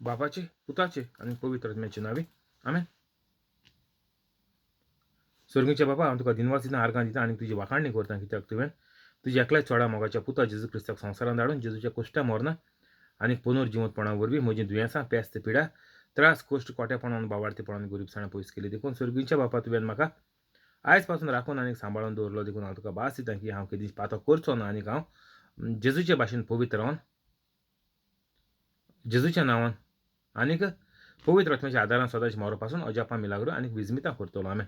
बापाचे, पुताचे आनी पवित्र आत्म्याचे नांवी, आमेन. स्वर्गीच्या बापा, हांव तुका दिनवास दिता, आर्गां दिता आनी तुजी वाखाणणी करता, कित्याक तुवें तुज्या एकल्याच चोडा मोगाच्या पुता जेजू क्रिस्ताक संवसारांत धाडून जेजूच्या कोश्टा मरना आनी पुनर्जिवंतपणा वरवीं म्हजीं दुयेंसां, पेस्त, पिडा, त्रास, कोश्ट, कोटेपणान, बावार्थीपणान, गरिबसाणां पयस केली. देखून स्वर्गीच्या बापा, तुवें म्हाका आयज पासून राखून आनी सांबाळून दवरलो. देखून हांव तुका भास दिता की हांव केदींच पातो करचो ना आनी हांव जेजूचे भाशेन पवित्र रावन जेजूच्या नांवान आनीक पवित्र आत्म्याच्या आदारान सदांच मोरो पासून अजापां, मिलाग्रो आनी विजमितां करतलो. आमेन.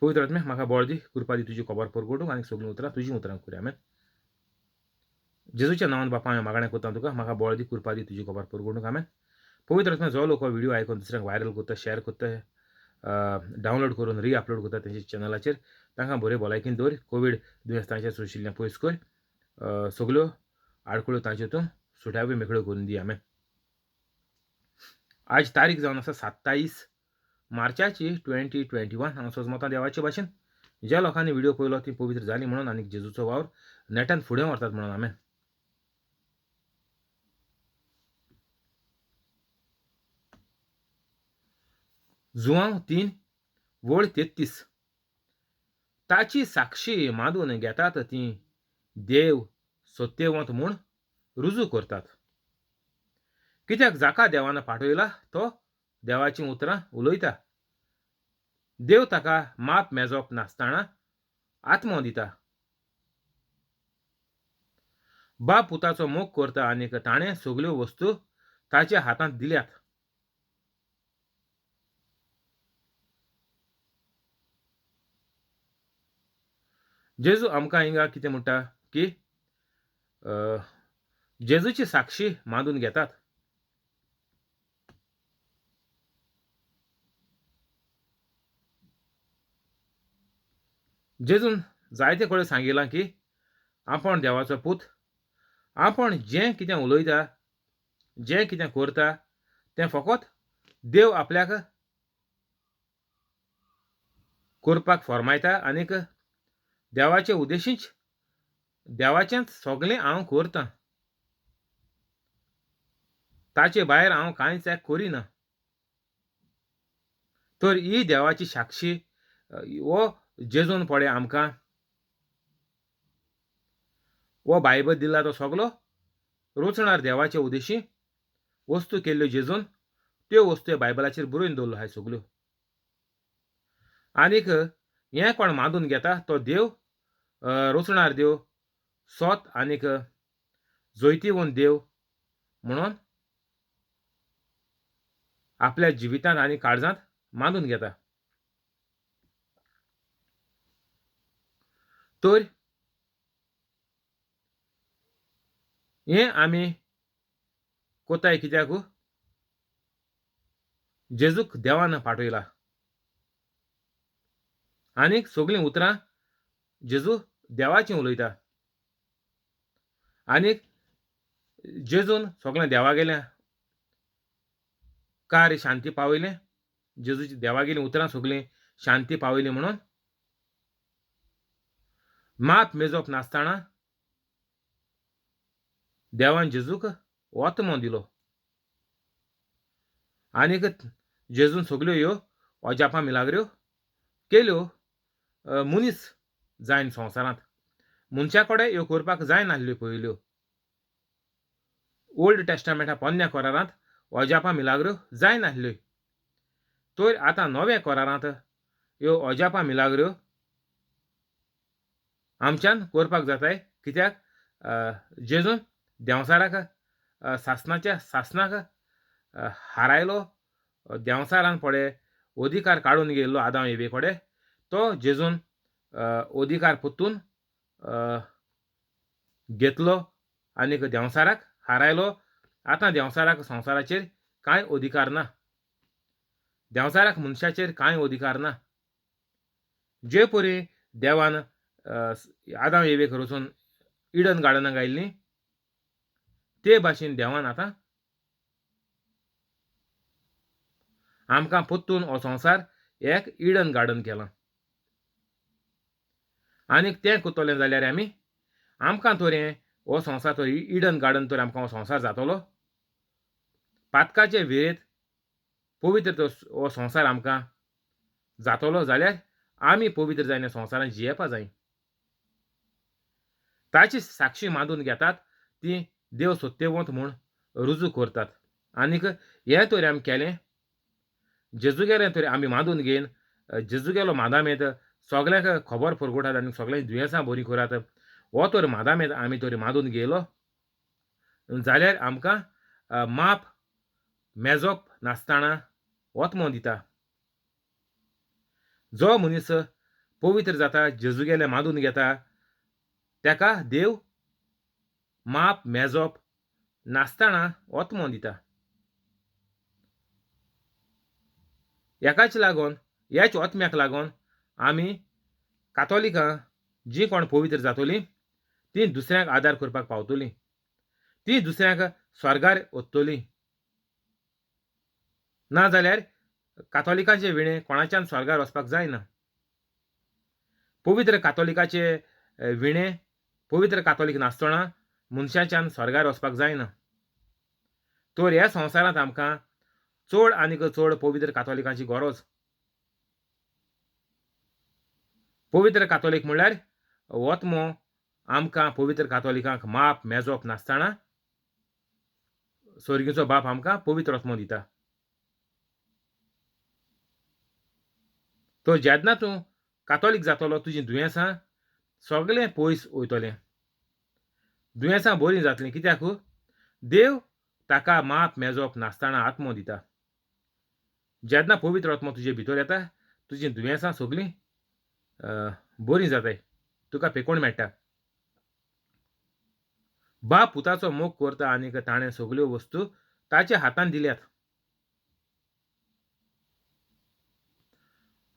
पवित्र आत्म्या, म्हाका बळ दी, कृपा दी तुजी खबर परगटूंक आनी सगळीं उतरां तुजीं उतरां करूया. आमेन. जेजूच्या नांवान बापा, हांवें मागणें करता तुका, म्हाका बळ दी, कृपा दी तुजी खबर परगटूंक. आमेन. पवित्र आत्म्या, जो लोक हो व्हिडिओ आयकून दुसऱ्यांक व्हायरल करता, शेअर करता, डावनलोड करून री अपलोड करता तेंच्या चॅनलाचेर, तांकां बरे भलायकेन दवर, कोवीड दुयेंस तांचेर सोंशिल्लें पयस कर, सगल्यो आडखळ्यो तांच्यो तूं सुट्याव्यो मेकळ्यो करून दी. आमेन. आज तारीख जावन आसा 27 मार्चाची 2021. हांव सोजमतां देवाचे भाशेन ज्या लोकांनी व्हिडिओ पळयलो ती पवित्र जाली म्हणून आनी जेजूचो वावर नेटान फुडें व्हरतात म्हणून. आमेन. जुवांव 3 वळ 33. ताची साक्षी मांदून घेतात ती देव सत्यवंत म्हूण रुजू करतात, कित्याक जाका देवान पाठयला तो देवाचीं उतरां उलयता. देव ताका माप मेजप नासतना आत्मो दिता. बाप पुताचो मोग करता आनी ताणें सगल्यो वस्तू ताच्या हातांत दिल्यात. जेजू आमकां हिंगा कितें म्हणटा की जेजूची साक्षी मांदून घेतात. जेजून जायते कडेन सांगिलां की आपूण देवाचो पूत, आपूण जें कितें उलयता, जें कितें करता तें फकत देव आपल्याक करपाक फॉर्मायता आनीक देवाचे उद्देशीच देवाचेंच सगळें हांव करतां, ताचे भायर हांव कांयच एक करिना. तर ही देवाची साक्षी हो जेजून पळय आमकां हो बायबल दिला तो सगलो रोचणार देवाचे उद्देशी वस्तू केल्ल्यो जेजून त्यो वस्तू बायबलाचेर बरोवन दवरल्यो आहाय सगल्यो. आनीक हें कोण मांदून घेता तो देव रोचणार देव सोत आनीक जैतिवंत देव म्हणून आपल्या जिवितांत आनी काळजांत मांदून घेता. तर हें आमी कोताय कित्याक जेजूक देवान पाठयला आनीक सगळीं उतरां जेजू देवाचीं उलयता आनीक जेजून सगळें देवागेलें कार्य शांती पावयलें, जेजूची देवागेलीं उतरां सगळीं शांती पावयली म्हणून माप मेजप नासतना देवान जेजूक ओतमो दिलो आनीक जेजून सगल्यो ह्यो अजापां मिलाग्र्यो केल्यो. मनीस जायन संवसारांत मनशा कडेन ह्यो करपाक जायनासल्यो पयल्यो. ओल्ड टेस्टामेंटा पोन्न्या करारांत अजापां मिलाग्र्यो जायनासल्यो, तर आतां नव्या करारांत ह्यो अजापां मिलाग्र्यो आमच्यान करपाक जाताय, कित्याक जेजून देंवचाराक सासणाच्या सासणाक हारायलो. देंवचारान पळय अधिकार काडून गेल्लो आदाम एवे कडेन, तो जेजून अधिकार परतून घेतलो आनीक देंवचाराक हारायलो. आतां देंवचाराक संवसाराचेर कांय अधिकार ना, देंवचाराक मनशाचेर कांय अधिकार ना. जे परी देवान आदाम एवेक वचून इडन गार्डनाक आयिल्ली ते भाशेन देवान आतां आमकां परतून हो संवसार एक इडन गार्डन केलां. आनीक तें करतलें जाल्यार आमी आमकां तर हें हो संवसार तर इडन गार्डन तर आमकां हो संवसार जातलो. पातकाचे विरेत पवित्र तो हो संवसार आमकां जातलो जाल्यार आमी पवित्र जायना संवसारांत जियेवपा जाय. ताची साक्षी मानून घेतात ती देव सत्यवंत म्हूण रुजू करतात. आनीक हें तर आमी केलें, जेजूगेलें तर आमी मानून घेवन जेजूगेलो मादामेत सगल्यांक खबर पुरवतात आनी सगळ्यांक दुयेंसां बरीं करात, हो तर मादामेत आमी तर मानून घेयलो जाल्यार आमकां माप मेजप नासतना ओतमो दिता. जो मनीस पवित्र जाता, जेजूगेलें मानून घेता, ताका देव माप मेजप नासतना ओतमो दिता. हेकाच लागून, ह्याच ओतम्याक लागून आमी कातोलिकां जीं कोण पवित्र जातलीं तीं दुसऱ्यांक आदार करपाक पावतलीं, तीं दुसऱ्यांक स्वर्गार वतलीं. ना जाल्यार कातोलिकांचे विणे कोणाच्यान स्वर्गार वचपाक जायना. पवित्र कातोलिकाचे विणे पवित्र कातोलीक नासतना मनशाच्यान स्वर्गार वचपाक जायना. तर ह्या संवसारांत आमकां चड आनीक चड पवित्र कातोलिकांची गरज. पवित्र कातोलीक म्हणल्यार ओतमो आमकां पवित्र कातोलिकांक माप मेजप नासतना स्वर्गीचो बाप आमकां पवित्र ओतमो दिता. तर जेन्ना तूं कातोलीक जातलो तुजीं दुयेंसां सगळें पयस वयतलें, दुयेंसां बरीं जातलीं. कित्याक देव ताका माप मेजप नासतना आत्मो दिता. जेन्ना पवित्र आत्मो तुजे भितर येता तुजीं दुयेंसां सगळीं बरीं जाताय, तुका पेकोण मेळटा. बाप पुताचो मोग करता आनीक ताणें सगल्यो वस्तू ताच्या हातान दिल्यात.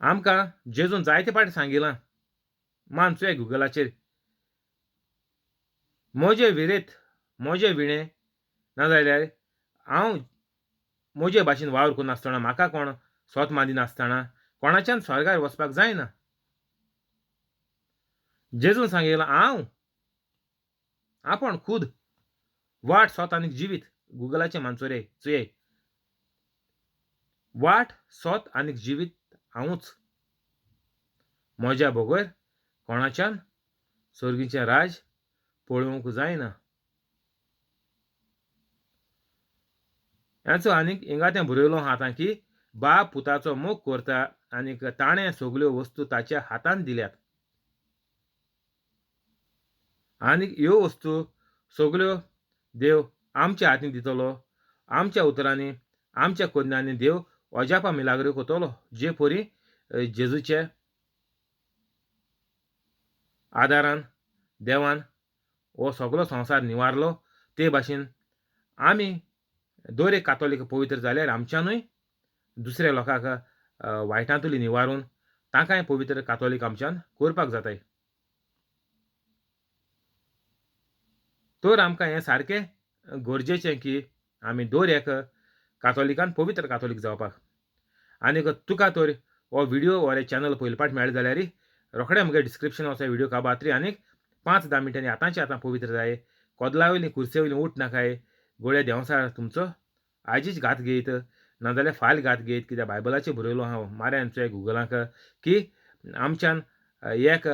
आमकां जेजून जायते फावटी सांगिलां, मान चोय गुगलाचेर, म्हजे विरेत म्हजे विणें नाजाल्यार हांव म्हजे भाशेन वावर करिनासतना, म्हाका कोण सोत मानिनासतना कोणाच्यान स्वर्गार वचपाक जायना. जेजून सांगिलां हांव आपूण खूद वाट सोत आनी जिवीत. गुगलाचें मानचो रे चोय, वाट सोत आनी जिवीत हांवूच, म्हज्या बगर कोणाच्यान स्वर्गीचें राज पळोवंक जायना. हेचो आनीक हिंगा तें बरयलो आहा आतां की बाप पुताचो मोग करता आनीक ताणें सगल्यो वस्तू ताच्या हातान दिल्यात. आनीक ह्यो वस्तू सगल्यो देव आमच्या हातीन दितलो. आमच्या उतरांनी आमच्या कोन्यांनी देव अजापां मिलाग्रो करतलो, जे परी जेजूचे आदारान देवान हो सगलो संवसार निवारलो. ते भाशेन आमी दर एक कातोलीक पवित्र जाल्यार आमच्यानूय दुसऱ्या लोकांक वायटांतली निवारून तांकांय पवित्र कातोलीक आमच्यान करपाक जाताय. तर आमकां हें सारकें गरजेचें की आमी दर एक कातोलिकान पवित्र कातोलीक जावपाक. आनीक तुका तर हो व्हिडियो हो चॅनल पयले पाट मेळ्ळें जाल्यार रोखडें म्हगे डिस्क्रिप्शन वचो व्हिडियो काबात्री आनीक 5-10 मिनटांनी आतांचे आतां पवित्र जाय. कदला वयली कुर्से वयली उठ नाकाय, गोळे देंवसार तुमचो आयजीच घात घेयत, नाजाल्यार फायल घात घेयत. कित्याक बायबलाचेर बरयलो हांव मार्यान चोय गुगलाक की आमच्यान एक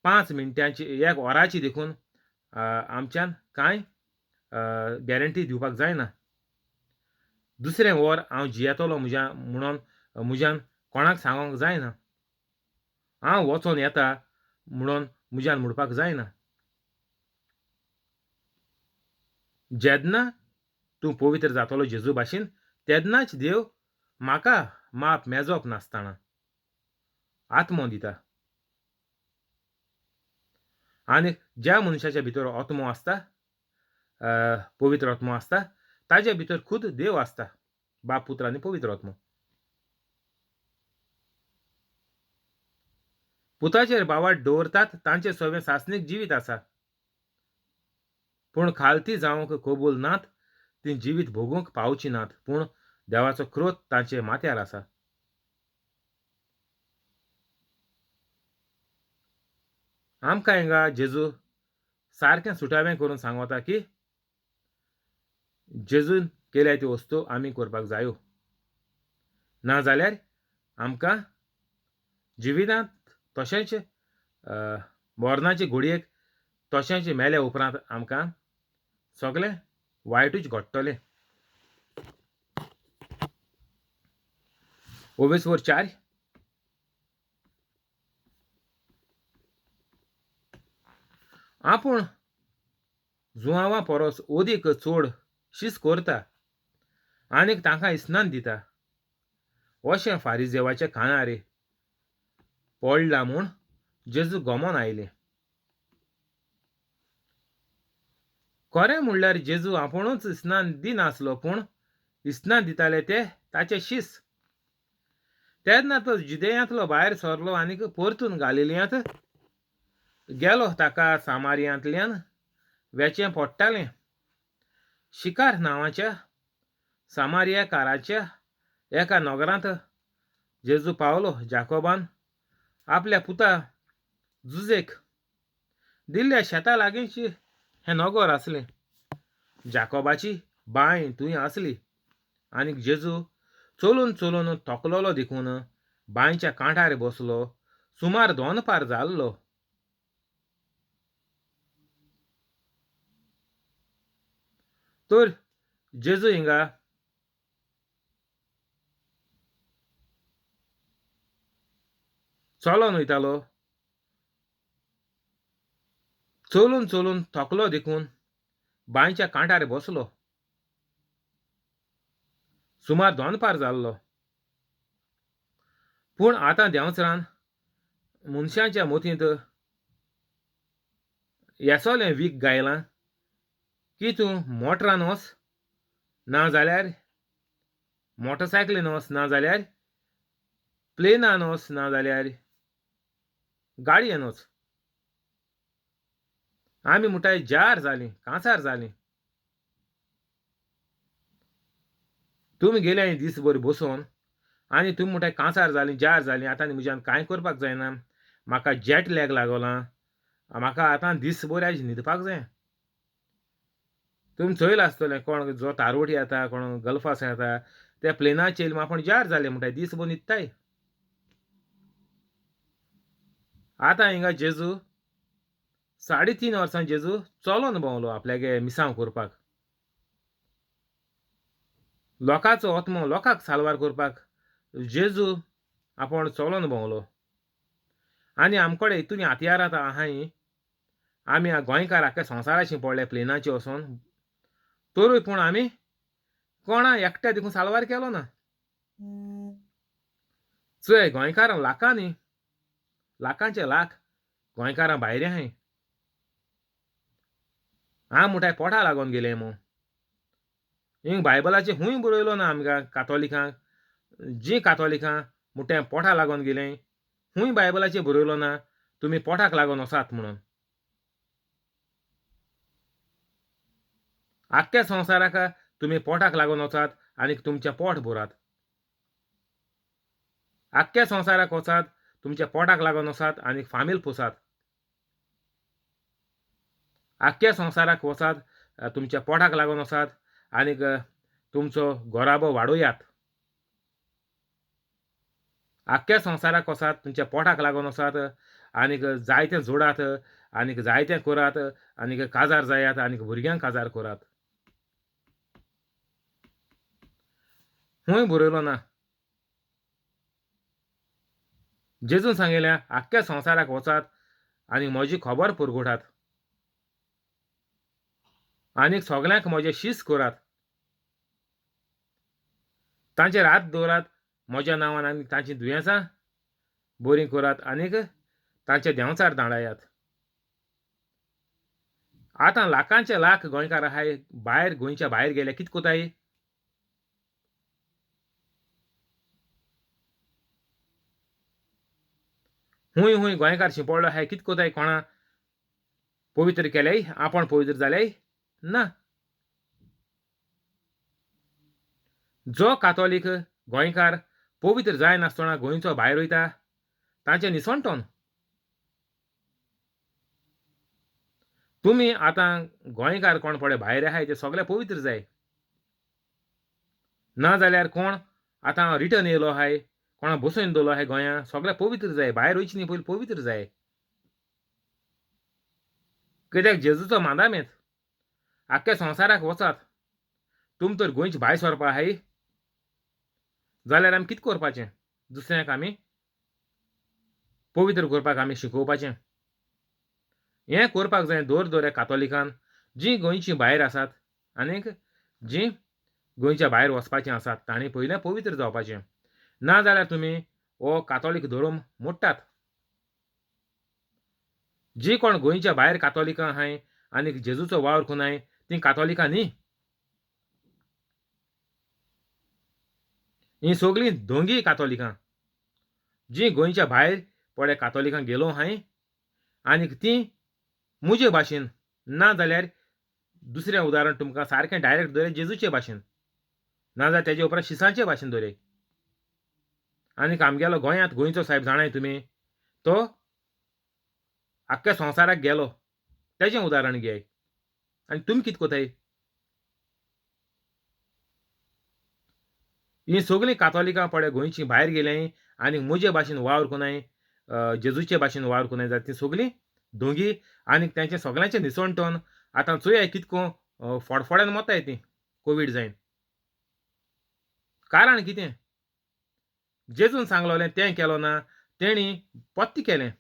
5 मिनटांची एक वराची देखून आमच्यान कांय गॅरंटी दिवपाक जायना. दुसरें वर हांव जियेतलो म्हज्या म्हणून म्हज्यान कोणाक सांगोंक जायना. हांव वचोन येता म्हणून म्हज्यान म्हणपाक जायना. जेन्ना तूं पवित्र जातलो जेजू भाशेन तेन्नाच देव म्हाका माप मेजप नासतना आत्मो दिता. आनी ज्या मनशाच्या भितर आत्मो आसता, पवित्र आत्मो आसता, ताज्या भितर खूद देव आसता, बाप पुत्र आनी पवित्र आत्मो. पुताचेर बावाट दवरतात तांचे सगळें सासणीक जिवीत आसा, पूण खालती जावंक कबूल नात, ती जिवीत भोगूंक पावची नात, पूण देवाचो क्रोध तांचे माथ्यार आसा. आमकां हिंगा जेजू सारकें सुटावें करून सांगता की जेजून केल्या त्यो वस्तू आमी करपाक जायो, ना जाल्यार आमकां जिवितांत तशेंच मरणाचे घडयेक तशेंच मेल्या उपरांत आमकां सगळें वायटूच घडटलें. ओवेसवर 4 आपूण जुवांवा परस अदीक चड शीस करता आनीक तांकां इस्नान दिता अशें फारिजेवाच्या कानार पडलां म्हूण जेजू गमोन आयलें. खरें म्हणल्यार जेजू आपुणूच इस्नान दिनासलो, पूण इस्नान दिताले ते ताचे शीस. तेन्ना तो जुदेयांतलो भायर सरलो आनीक परतून गालिलियांत गेलो. ताका सामारियांतल्यान वेचें पडटालें. शिकार नांवाच्या सामारियाकाराच्या एका नगरांत जेजू पावलो. जाकोबान आपल्या पुता जुजेक दिल्ल्या शेता लागींच हें नगर आसलें. जाकोबाची बांय थंय आसली आनीक जेजू चलून चलून थकलोलो देखून बांयच्या कांठार बसलो. सुमार दनपार जाल्लो. तर जेजू हिंगा चलोन वयतालो. चलून चलून थकलो देखून बांयच्या कांठार बसलो. सुमार दनपार जाल्लो. पूण आतां देंवचारान मनशाच्या मतींत येसोलें वीख गायलां की तूं मोटरान वच, ना जाल्यार मोटरसायकलीन वच, ना जाल्यार प्लेनान वच, ना जाल्यार गाडयेन वच. आमी म्हणटाय जार जालीं, कांसार जालीं. तुमी गेले दीसभर बसोन आनी तुमी म्हणटाय कांसार जालीं, जार जालीं. आतां म्हज्यान कांय करपाक जायना, म्हाका जेट लॅग लागला, म्हाका आतां दीसभर आयज न्हिदपाक जाय. तुमी चोयलां आसतलें कोण जो तारवटी येता, कोण गल्फास येता, ते प्लेनाचेर आपूण जार जाले म्हणटाय दीसभर न्हिदताय. आतां हिंगा जेजू 3.5 वर्सां जेजू चलोन भोंवलो आपल्यागे मिसांव करपाक, लोकांचो आत्मो लोकांक साल्वार करपाक जेजू आपूण चलोन भोंवलो. आनी आमकडे इतून हत्यारां आतां आहाय, आमी गोंयकार आख्या संवसाराशी पडले प्लेनाचे वचोन, तरूय पूण आमी कोणा एकट्या देखून साल्वार केलो ना. चोय गोंयकारां लाखांनी, लाखांचे लाख गोंयकारां भायर आहाय. हांव म्हणटाय पोटा लागून गेले मू. हिंग बायबलाचेर खूंय बरयलो ना आमकां कातोलिकांक, जीं कातोलिकां म्हणटा पोटा लागून गेले, खूंय बायबलाचेर बरयलो ना तुमी पोटाक लागून वचात म्हणून. आख्ख्या संवसाराक तुमी पोटाक लागून वचात आनी तुमचें पोट भरात. आख्ख्या संवसाराक वचात, तुमच्या पोटाक लागून वचात आनी फामील पोसात. आख्ख्या संवसाराक वचात, तुमच्या पोटाक लागून वचात आनीक तुमचो घराबो वाडोयात. आख्ख्या संवसाराक वचात, तुमच्या पोटाक लागून वचात आनीक जायतें जोडात आनीक जायतें करात आनीक काजार जायात आनीक भुरग्यांक काजार करात. खूंय बरयलो ना. जेजून सांगिल्लें आख्ख्या संवसाराक वचात आनी म्हजी खबर पुरगुटात आनीक सगल्यांक म्हजें शीस करात, तांचेर हात दवरात म्हज्या नांवान आनी तांचीं दुयेंसां बरीं करात आनीक तांचे देंवचार दांडायात. आतां लाखांचे लाख गोंयकार आहाय भायर, गोंयच्या भायर गेले, कितें कोताय? हूंय हूंय गोंयकार शिंपडलो आहाय, कितें कोताय? कोणा पवित्र केलेय? आपण पवित्र जालेय ना. जो कातोलीक गोंयकार पवित्र जायनासतना गोंयचो भायर वयता तांचें निसणटोन. तुमी आतां गोंयकार कोण पळय भायर आहाय ते सगळे पवित्र जाय. ना जाल्यार कोण आतां रिटर्न येयलो आहाय, कोणा बसोवन दवरलो आहाय गोंयां, सगळे पवित्र जाय. भायर वयचे न्ही, पयलीं पवित्र जाय. कित्याक जेजूचो मांदामेत आख्ख्या संवसाराक वचात. तुम तर गोंयचे भायर सरपा आहाय जाल्यार आमी कितें करपाचें? दुसऱ्यांक आमी पवित्र करपाक आमी शिकोवपाचें. हें करपाक जाय दर दर कातोलिकान जीं गोंयचीं भायर आसात आनीक जीं गोंयच्या भायर वचपाचीं आसात तांणी पयलें पवित्र जावपाचें. ना जाल्यार तुमी हो कातोलीक धर्म मोडटात. जी कोण गोंयच्या भायर कातोलिकां आहाय आनीक जेजूचो वावर कोनाय तीं कातोलिकां न्ही. हीं सगळीं दोंगी कातोलिकां जीं गोंयच्या भायर पळय कातोलिकां गेलो आहाय आनीक तीं म्हजे भाशेन, ना जाल्यार दुसरें उदाहरण तुमकां सारकें डायरेक्ट दवरया जेजूचे भाशेन, ना जाल्यार तेजे उपरांत शिसांचे भाशेन दवरया. आनीक आमगेलो गोंयांत गोंयचो सायब जाणाय तुमी, तो आख्ख्या संवसाराक गेलो, तेजें उदाहरण घेयाय. आनी तुमी कितें कोताय? हीं सगळीं कातोलिकां पळय गोंयचीं भायर गेलीं आनी म्हजे भाशेन वावर कोनाय, जेजूचे भाशेन वावर कोनाय जाल्यार तीं सगळीं दोंगी आनी तेंचें सगळ्यांचें निसणटन आतां चोयाय कितको फडफड्यान मोताय तीं कोवीड जायन. कारण कितें? जेजून सांगलोलें तें केलो ना, तेणी पत्ते केलें.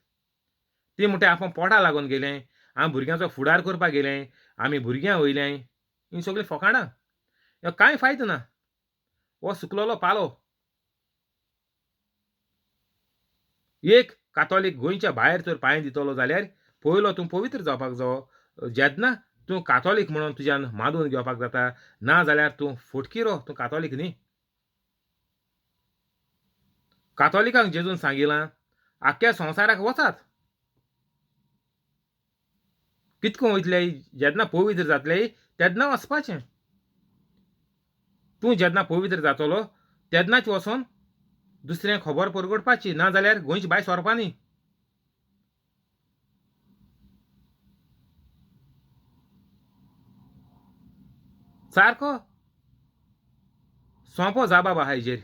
ती म्हणटा आपूण पोटा लागून गेलें, आमी भुरग्यांचो फुडार करपाक गेलें, आमी भुरग्यां वयलें. हीं सगळीं फकाणां, कांय फायदो ना. हो सुकलोलो पालो. एक कातोलीक गोंयच्या भायर तर पांय दितलो जाल्यार पयलो तूं पवित्र जावपाक जावो. जेन्ना तूं कातोलीक म्हणून तुज्यान मानून घेवपाक जाता, ना जाल्यार तूं फटकिरो, तूं कातोलीक न्ही. कातोलिकांक जेजून सांगिलां आख्ख्या संवसाराक वचात. कितको वयतले? जेन्ना पवित्र जातले तेन्ना वचपाचें. तूं जेन्ना पवित्र जातलो तेन्नाच वचोन दुसऱ्यांक खबर परगटपाची, ना जाल्यार गोंयची भायर सरपा न्ही. सारको सोंपो जाबाब आहा हेजेर.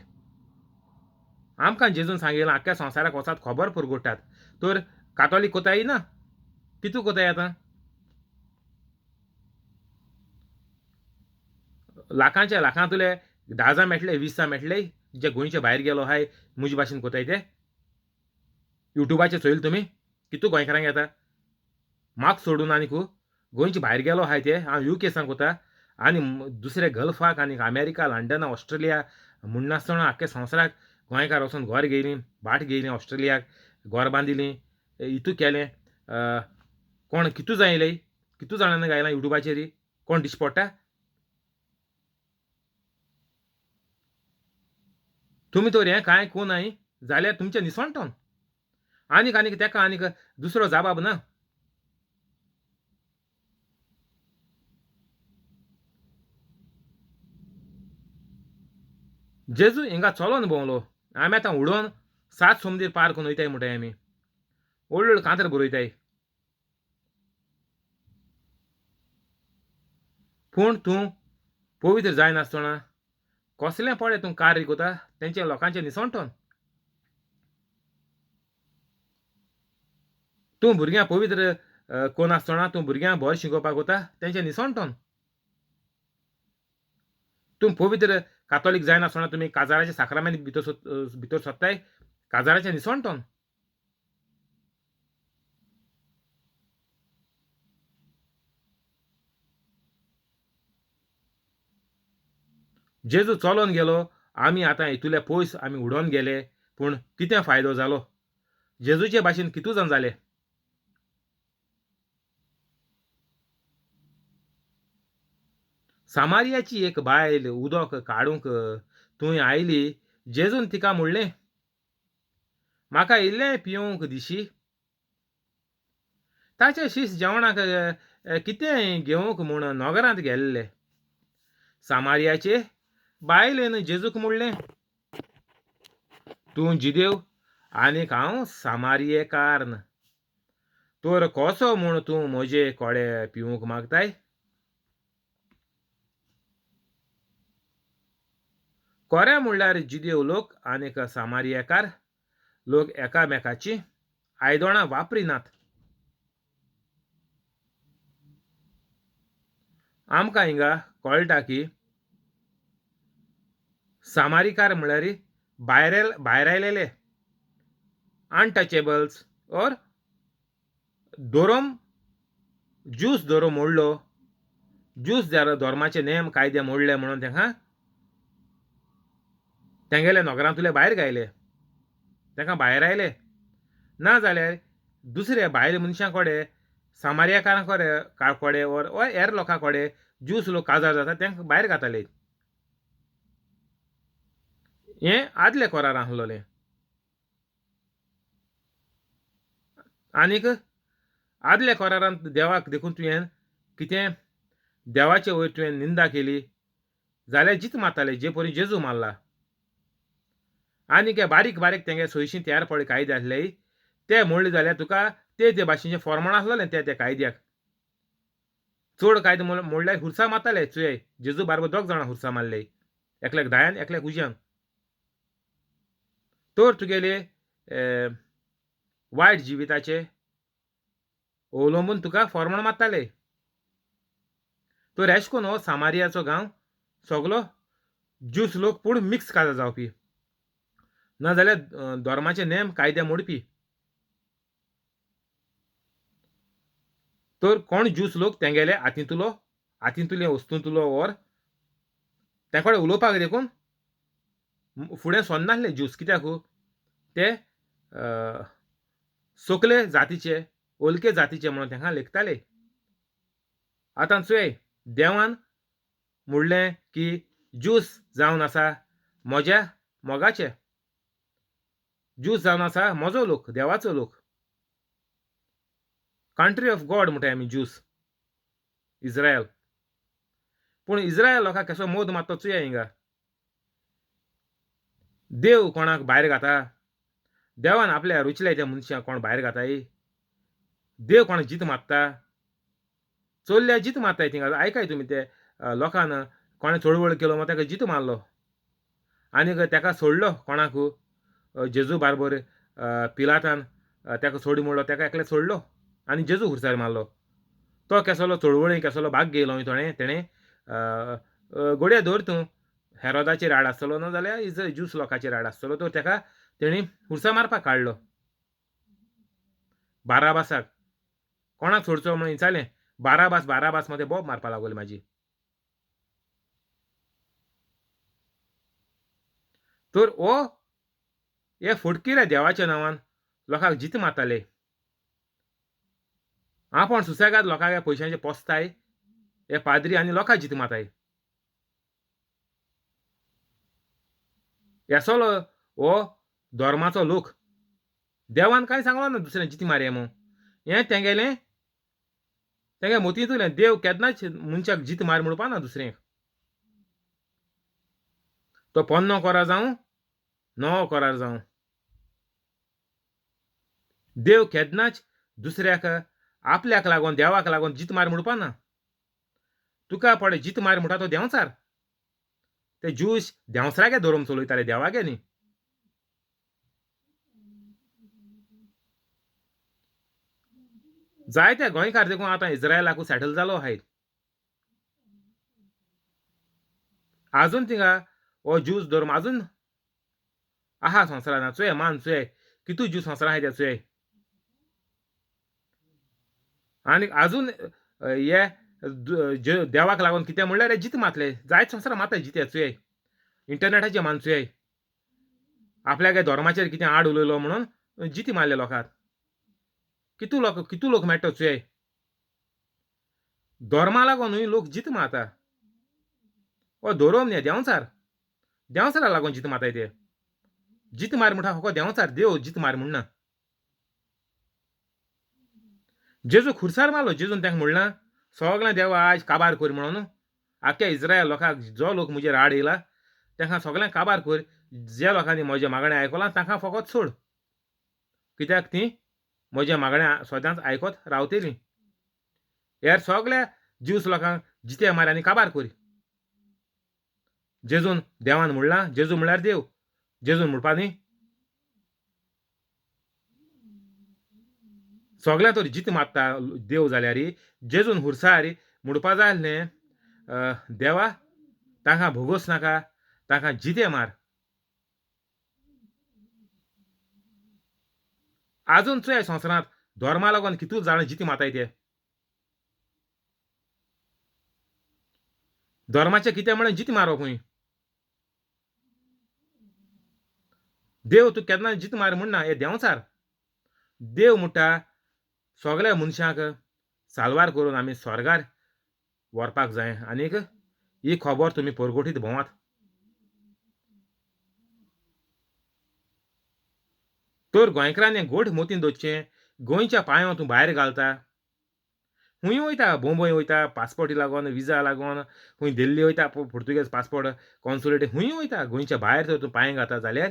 आमकां जेजून सांगिलां आख्ख्या संवसाराक वचात खबर परगटात, तर कातोलीक कोताय ना, कितू कोताय आतां? लाखांच्या लाखांतले 10 जाण मेळटले, 20 जाण मेळटले जे गोंयच्या भायर गेलो आहाय म्हजे भाशेन कोताय ते. युट्यूबाचेर चोयल तुमी कितू गोंयकारांक येता मार्क सोडून आनीक गोंयच्या भायर गेलो आहाय ते. हांव you केसान कोता आनी दुसरे गल्फाक आनी अमेरिका, लंडन, ऑस्ट्रेलिया म्हणनासतना आख्ख्या संवसाराक गोंयकार वचून घर घेयलीं, भाट घेयलीं, ऑस्ट्रेलियाक घर बांदिलीं, इतू केलें. कोण कितू जाय कितू जाणांनी गायलां युट्यूबाचेर, कोण दिश्टी पडटा? तुमी तर हें कांय कोनाय जाल्यार तुमचें निसणटन. आनीक आनीक तेका आनीक दुसरो जाबाब ना. जेजू हिंगा चलोन भोंवलो. आमी आतां उडोवन 7 सोमदीर पार करून वयताय म्हणटाय आमी, व्हडलो व्हडलो कांतर बरयताय. पूण तूं पवित्र जायनासतना कसलें पळय तूं कार्य कोता तेंच्या लोकांचें निसणटन. तूं भुरग्यांक पवित्र कोनासतना तूं भुरग्यांक बरें शिकोवपाक वता तेंचें निसणटन. तूं पवित्र कातोलीक जायनासतना तुमी काजाराच्या साक्रामेंत भितर सोदताय, काजाराचें निसणटन. जेजू चलोन गेलो, आमी आतां हितूले पयस आमी उडोवन गेले, पूण कितें फायदो जालो? जेजूचे भाशेन कितू जाण जाले? सामारियाची एक बायल उदक काडूंक थंय आयली. जेजून तिका म्हणलें, म्हाका इल्लें पिवंक दिशी. ताचे शीस जेवणाक कितेंय घेवंक म्हूण नगरांत गेल्ले. सामारियाचे बायलेन जेजूक म्हणलें, तूं जिदेव आनीक हांव सामारियेकार्न, तर कसो म्हूण तूं म्हजे कोडे पिवंक मागताय? कोरे म्हणल्यार जिदेव लोक आनीक सामारियाकार लोक एकामेकाची आयदोणां वापरिनात. आमकां हिंगा कळटा की सामारिकार म्हणल्यार भायर आयलेले, अनटचेबल्स ओर धोरम, ज्यूस धोरम मोडलो, ज्यूस धर्माचे नेम कायदे मोडले म्हणून तांकां तेंगेले नगरांतले भायर गायले, तांकां भायर आयले. ना जाल्यार दुसरे भायले मनशां कडेन, सामारियाकारां कडेन ओर हेर लोकां कडेन ज्यूस लोक काजार जाता तांकां भायर घाताले. हें आदले कोरार आसलोलें. आनीक आदल्या कोरारांत देवाक देखून तुवें कितें देवाचे वयर तुवें निंदा केली जाल्यार जीत मारताले, जे परी जेजू मारला. आनीक हे बारीक बारीक तेंगे सोयशी तयार पडले कायदे आसले ते मोडले जाल्यार तुका ते ते भाशेचें फॉर्माण आसलोलें ते त्या कायद्याक. चड कायदे मोडल्यार हुरसा मारताले. चुये जेजू बारबर दोग जाणां हुरसा मारले, एकल्याक दायान एकल्याक उज्यान. तर तुगेले वायट जिविताचे अवलंबून तुका फॉर्माण मारताले. तर एश कोन हो सामारियाचो गांव सगलो ज्यूस लोक पूण मिक्स काजार जावपी, ना जाल्यार धर्माचे नेम कायदे मोडपी. तर कोण ज्यूस लोक तेंगेले हातींतुलो हातींतुले वस्तूंतुलो ओर तें कडेन उलोवपाक देखून फुडें सरनासले ज्यूस, कित्याक ते सोकले जातीचे ओलके जातीचे म्हणून तांकां लेखताले. आतां चोय देवान म्हणलें की ज्यूस जावन आसा म्हज्या मोगाचे, ज्यूस जावन आसा म्हजो लोक, देवाचो लोक, कंट्री ऑफ गॉड म्हणटाय आमी ज्यूस, इस्रायल. पूण इस्रायल लोकांक कसो मोद मारता चोया हिंगा. देव कोणाक भायर घाता? देवान आपल्या रुचल्या त्या मनशाक कोण भायर घाताय? देव कोणाक जीत मारता? चोरल्या जीत मारताय थिंगा. आयकाय तुमी ते लोकान कोणें चळवळ केलो मागीर ताका जीत मारलो आनीक ताका सोडलो कोणाक, जेजू बारबर पिलातान ताका सोड म्हणलो, ताका एकले सोडलो आनी जेजू खुर्सार मारलो. तो केसलो चळवळी केसलो भाग घेयलो तोणें, तेणें घोडये धर तूं हेरोदाचेर आड आसतलो ना जाल्यार is juice लोकांचेर आड आसतलो, तर ताका तेणी खुर्सा मारपाक काडलो. बाराबासाक कोणाक सोडचो म्हणून विचारलें, बाराबास बाराबास मदें बोब मारपाक लागली म्हाजी. तर हो हे फटकिरे देवाच्या नांवान लोकांक जीत मारताले. आपूण सुसेगाद लोकांक पयशांचे पोसताय हे पाद्री आनी लोकांक जीत मारताय. हेसलो हो धर्माचो लोक. देवान कांय सांगलो ना दुसऱ्यान जिती मारया म्हूण. हें तेंगेलें तेंगे मोतींतलें. देव केन्नाच मनशाक जीत मार म्हणपा ना दुसऱ्यांक. तो पोन्नो कोरार जावं नवो कोरार जावं, देव केन्नाच दुसऱ्याक आपल्याक लागून देवाक लागून जीत मार म्हणपा ना. तुका पळय जीत मार म्हणटा तो देंवचार. ते ज्यूस देंवसरागे धरून चलयताले, देवागे न्ही. जायते गोंयकार देखून आतां इस्रायलाकू सेटल जालो आहाय. आजून थिंगा हो ज्यूस धर्म आजून आहा संवसारान. चोय मान चोय कितू ज्यूस संवसारान आहाय ते चोय. आनी आजून हे देवाक लागून कितें म्हणल्यार जीत मातले, जायत संवसारान मारता जिते चोय. इंटरनेटाचे मान चोय, आपल्याक धर्माचेर कितें आड उलयलो म्हणून जिती मारले लोकांक. कितू लोक मेळटा चोय. धर्मा लागून न्हय लोक जीत मारता. हो धोरोम न्ही, देंवचार, देंवचारा लागून जीत मारताय ते. जीत मार म्हणटा हो देंवचार, देव जीत मार म्हणना. जेजू खुर्सार मारलो, जेजून तांकां म्हणलां सगळें देवा आयज काबार कर म्हणून. आख्या इस्रायल लोकांक जो लोक म्हजेर आड येयला तांकां सगळ्यांक काबार कर, जे लोकांनी म्हजें मागणें आयकलां तांकां फकत सोड, कित्याक ती म्हजें मागणें सदांच आयकत रावतली. हेर सगल्या ज्यूस लोकांक जिते मार आनी काबार कोरी. जेजून देवान म्हणलां, जेजू म्हणल्यार देव, जेजून म्हणपा न्ही. सगळ्यां तर जिते मारता देव जाल्यार जेजून हुरसार म्हणपा जाय आसलें, देवा तांकां भोगोस नाका, तांकां जिते मार. आजून चोय संवसारांत धर्मा लागून कितू जाणां जिती मारताय ते. धर्माचें कितें म्हणून जिती मारप खंय. देव तूं केन्ना जित मार म्हणना, हे देंवचार. देव म्हणटा सगल्या मनशांक साल्वार करून आमी स्वर्गार व्हरपाक जाय आनीक ही खबर तुमी परगटीत भोंवात. तर गोंयकारांनी गोठ मोतीन दवरचें, गोंयच्या पांयांत तूं भायर घालता. खूंय वयता, बोंबय वयता पासपोर्टी लागून, विजा लागून, खूंय दिल्ली वयता पुर्तुगेज पासपोर्ट कॉन्सुलेट, खूंय वयता गोंयच्या भायर जर तूं पांय घालता जाल्यार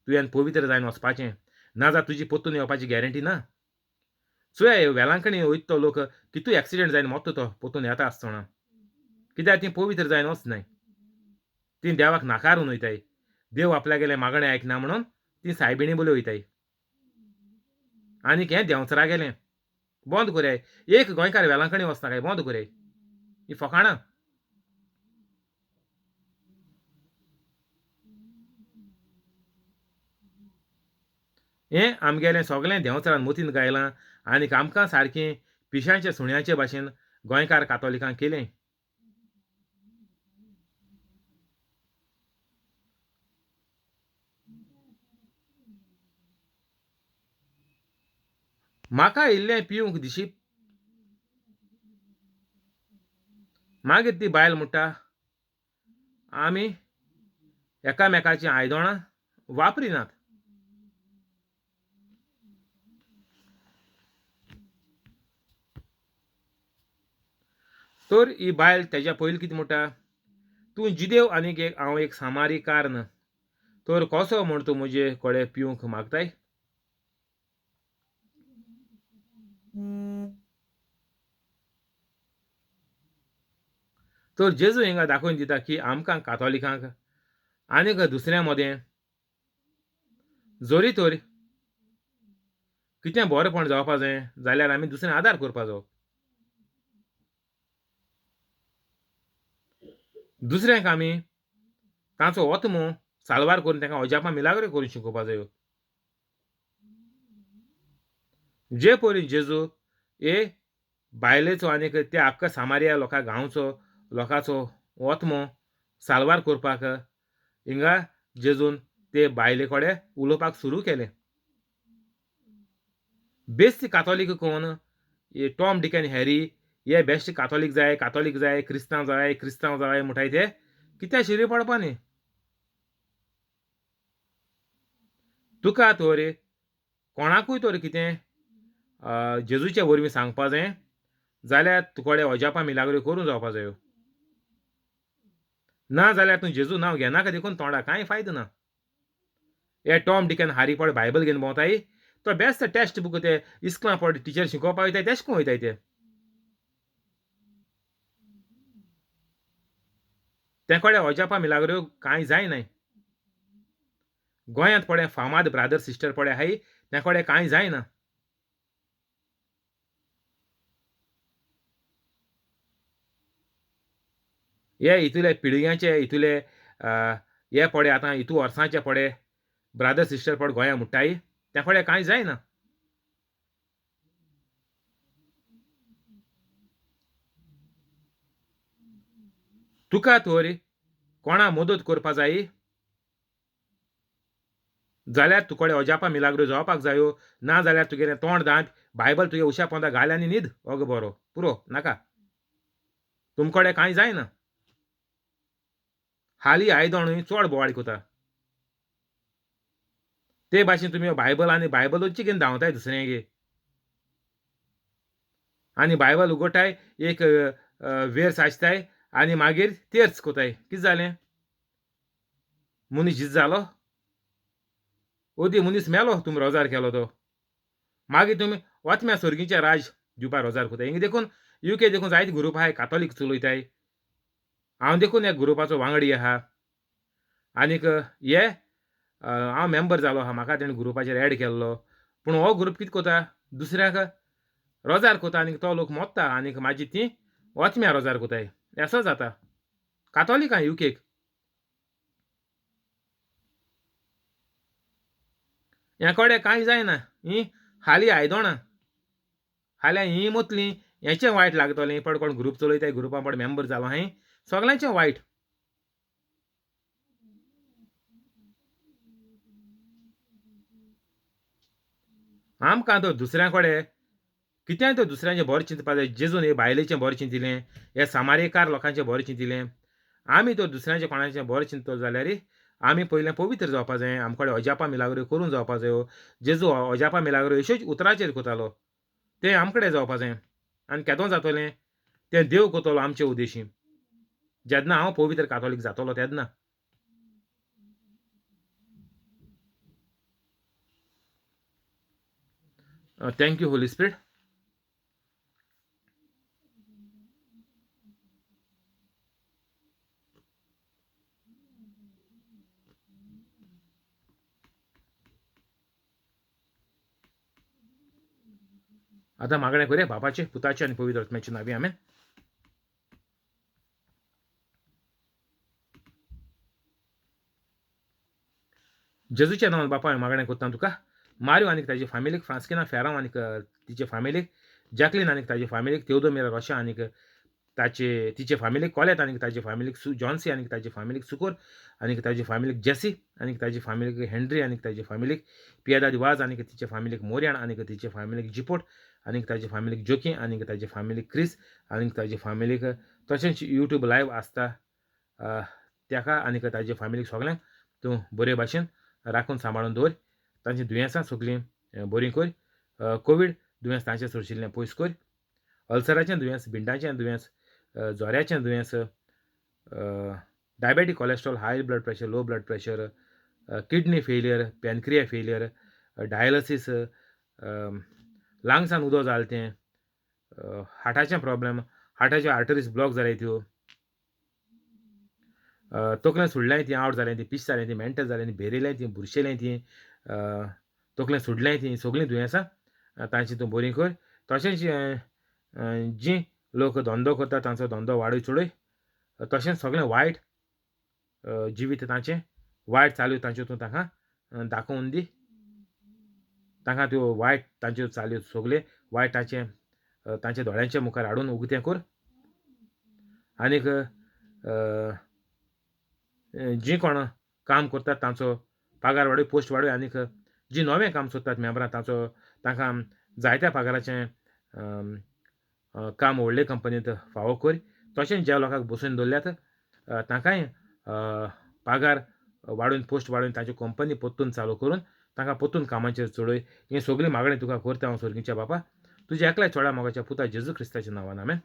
तुवें पवित्र जायन वचपाचें, ना जाल्यार तुजी परतून येवपाची गॅरंटी ना. चोय वेलांकणी वयता तो लोक कितू एक्सिडेंट जायन मरता तो परतून येता आसतना, कित्याक तीं पवित्र जायन वचनाय, तीं देवाक नाकारून वयताय. देव आपल्यागेलें मागणें आयकना म्हणून तीं सायबिणी बोली वयताय. आनीक हें देंवचारा गेलें बंद कोरयाय, एक गोंयकार वेलांकणी वचना काय बंद कोरयाय ही फकाणां. हें आमगेलें सगलें देंवचारान मतीन गायलां आनीक आमकां सारकें पिशांचे सुण्याचे भाशेन गोंयकार कातोलिकांक केलें. म्हाका इल्लें पिवंक दिशी. मागीर ती बायल म्हणटा, आमी एकामेकाचीं आयदनां वापरिनात. तर ही बायल तेज्या पयलीं कितें म्हणटा, तूं जिदेव आनीक एक हांव एक सामारी कारन, तर कसो म्हूण तूं म्हजे कडेन पिवंक मागताय? तर जेजू हिंगा दाखोवन दिता की आमकां कातोलिकांक आनीक दुसऱ्यां मदें जरी तर कितें बरेंपण जावपा जाय जाल्यार आमी दुसऱ्यां आदार करपा जावो. दुसऱ्यांक आमी तांचो आत्मो साल्वार करून तांकां अजापां मिलाग्रो करून शिकोवपा जायो. जे परी जेजू हे बायलेचो आनीक त्या आख्खा सामारिया लोकां गांवचो लोकांचो आत्मो साल्वार करपाक हिंगा जेजून ते बायले कडेन उलोवपाक सुरू केलें. बेस्ट कातोलीक कोण? टॉम डिक आनी हॅरी हे बेस्ट कातोलीक जाय, कातोलीक जाय, क्रिस्तांव जाय, क्रिस्तांव जाय म्हणटाय ते कित्याक शिरी पडपा न्ही. तुका तर कोणाकूय तर कितें जेजूचे वरवीं सांगपा जाय जाल्यार तुकडे अजापां मिलाग्रो करूंक जावपा जायो, ना जाल्यार तूं जेजू नांव घेनाका देखून तोंडा कांय फायदो ना. हे टॉम डिकन हारी पड बायबल घेवन भोंवताय तो बेस्ट टेक्स्ट बूक ते इस्कुलां पड टिचर शिकोवपा वयताय तेश कोण वयताय ते. ते कडेन अजापां मिलाग्रो कांय जायनाय. गोंयांत पडे फामाद ब्रादर सिस्टर पडे आहाय ते कडेन कांय जायना. हे इतुले पिळग्यांचे इतुले हे पडे आतां इतू वर्सांचे पडे ब्रादर सिस्टर पड गोंया मुट्टाय ते कडेन कांय जायना. तुका तर कोणा मदत करपा जाय जाल्यार तुकडे अजापां मिलाग्रो जावपाक जायो, ना जाल्यार तुगेलें तोंड दांत बायबल तुगे उशा पोंदा घाल आनी न्हीद ओगो बरो पुरो नाका, तुमकडे कांय जायना. हाली आयदणूय चड बोवाळ कोता ते भाशेन तुमी बायबल आनी बायबलूच घेवन धांवताय दुसऱ्यांगे आनी बायबल उगडटाय एक वेर साचताय आनी मागीर तेर्च कोताय. कितें जालें? मनीस जीत जालो, ओदी मनीस मेलो, तुमी रोजार केलो तो. मागीर तुमी वतम्या सोर्गीचें राज दिवपा रोजार कोताय. हिंगा देखून युके देखून जायते ग्रुप आहाय कातोलीक चलयताय. हांव देखून ह्या ग्रुपाचो वांगडी आहा आनीक हे हांव मेंबर जालो आहा, म्हाका तेणें ग्रुपाचेर एड केल्लो. पूण हो ग्रुप कितें कोता, दुसऱ्याक रोजार कोता आनीक तो लोक मोत्ता आनीक मागीर ती वचम्या रोजार कोताय. असो जाता कातोलिकां युकेक. ह्या कडेन कांय जायना, ही हाली आयदोणां हाल्यां हीं मोतलीं हेचें वायट लागतलें. पड कोण ग्रुप चलयताय ग्रुपां पड मेंबर जालो हांवें सगल्यांचें वायट. आमकां तो दुसऱ्यां कडेन कितेंय तो दुसऱ्यांचें बरें चिंतपा जाय. जेजून हे बायलेचें बरें चिंतिलें, हे सामारेकार लोकांचें बरें चिंतिलें. आमी तो दुसऱ्यांचें कोणाचें बरें चिंतलो जाल्यार आमी पयलें पवित्र जावपा जाय. आमचे कडेन अजापां मिलाग्रो करूंक जावपा जायो. जेजू अजापां मिलाग्रो अश्योच उतराचेर कोतालो, तें आमकडे जावपा जाय. आनी केदो जातलें तें देव कोतलो आमचे उद्देशी, जेन्ना हांव पवित्र कातोलीक जातलो तेन्ना. Thank you Holy Spirit. आतां मागणें करुया बापाचें, पुताचें आनी पवित्र आत्म्याचें नांवी, आमेन. जेजूच्या नांवान बापा हांवें मागणें करता तुका, मारियो आनी ताजे फामिलीक, फ्रांस्किना फेरांव आनी तिचे फामिलीक, जॅकलीन आनी ताजे फामिलीक, तेवदोमिरा रोशा आनी ताचे तिचे फामिलीक, कॉलेत आनी ताजे फामिलीक, जॉन्सी आनी ताजे फामिलीक, सुकोर आनी ताजे फामिलीक, जेसी आनी ताजे फामिलीक, हेनरी आनी ताजे फामिलीक, पियादाद वाज आनी तिचे फामिलीक, मोरियान आनी तिचे फामिलीक, जिपोट आनी ताजे फामिलीक, जोकी आनी ताजे फामिलीक, क्रिस आनी ताजे फामिलीक, तशेंच यूट्यूब लायव आसता ताका आनी ताजे फामिलीक सगल्यांक तूं बरे भाशेन राखून सांबाळून दवर. तांची दुयेंसां सगलीं बरीं कर. कोवीड दुयेंस तांचे सोरशिल्लें पयस कर. अल्सराचें दुयेंस, भिंडाचें दुयेंस, जोऱ्याचें दुयेंस, diabetic, cholesterol, high blood pressure, low blood pressure, kidney failure, pancreas failure, dialysis, लंग्सान उदक जालें तें, हार्टाचें प्रॉब्लम, हार्टाच्यो आर्टरीज ब्लॉक जाले त्यो, तकलें सोडलें ती, आवट जालें ती, पिश जालें ती, मेंटल जालें ती, भेरेलें ती, बुरशेलें ती, तकलें सोडलें ती, सगळीं दुयेंसां तांची तूं बरीं कर. तशेंच जीं लोक धंदो करता तांचो धंदो वाडय चडय. तशेंच सगळें वायट जिवीत तांचें वायट चालू तांच्यो तूं तांकां दाखोवन दी. तांकां त्यो वायट तांच्यो चाल्यो सगळे वायट तांचे तांच्या दोळ्यांच्या मुखार हाडून उगतें कर. आनीक जीं कोण काम करतात तांचो पगार वाडय, पोस्ट वाडय. आनीक जीं नवें काम सोदतात मेंबरां तांचो तांकां जायत्या पगाराचें काम व्हडले कंपनींत फावो कर. तशेंच ज्या लोकांक बसोवन दवरल्यात तांकांय पगार वाडोवन, पोस्ट वाडोवन, तांची कंपनी परतून चालू करून तांकां परतून कामाचेर चडय. हें सगळीं मागणें तुका करता हांव सोर्गीच्या बापा, तुज्या एकल्या चोडा मोगाच्या पुता जेजू क्रिस्ताच्या नांवान, आमेन.